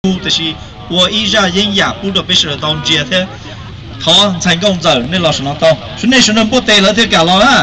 hu, tiam sis ua ib zaj yeeb yam pub rau peb sawv daws tau ntsia thiab. Thov ntxhais nkauj ntxawm nej los saum no tau, nej sawv daws npuaj tes lawv thiaj kam los na.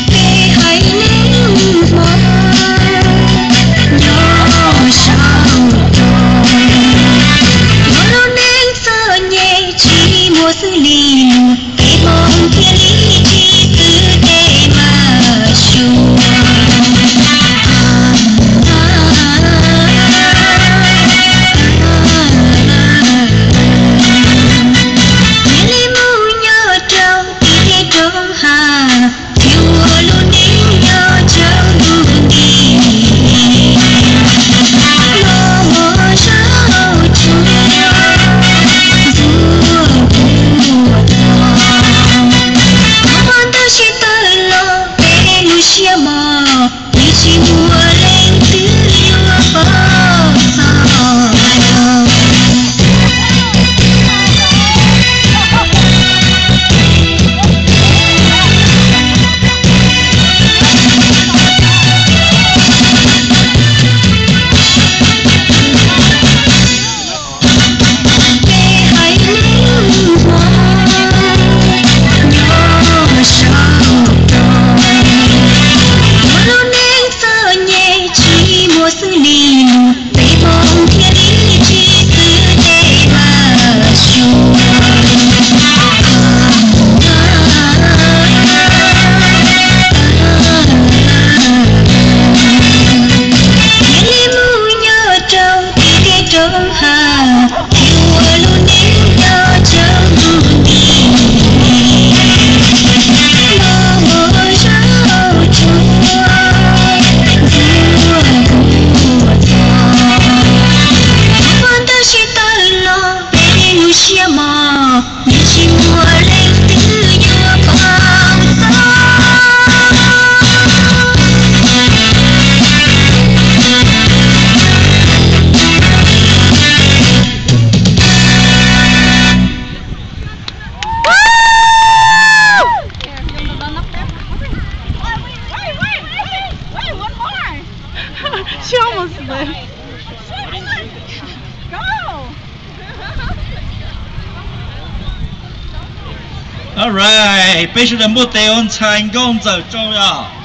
Peb haiv neeg Hmoob nyob saum roob, muaj lub neej txom nyem tsis muaj xws li luag, peb Hmoob thiaj li tsis kwv tej mas xyuas. Thiaj li mus nyob rau tim tej roob hav, thiaj ua lub neej nyob tsawg lub nti. Los ua zaub tsuag ntxuag puag tod, ua ntawd sib tawm los peb lub siab mos, yeej tsis muaj leej twg yuav pab txog. Peb haiv neeg Hmoob nyob saum roob, muaj lub neej txom nyem tsis muaj xws li luag, peb Hmoob thiaj li tsis kwv tej mas xyuas. Thiaj li mus nyob rau tim tej roob hav, thiaj ua lub neej nyob tsawg lub nti. Los ua zaub tsuag ntxuag puag tod, ua ntawd sib tawm los peb lub siab mos, yeej tsis muaj leej twg yuav pab txog. She almost left. All right, peb sawv daws npuaj tes ua ntxhais nkauj ntxawm tsaug yog.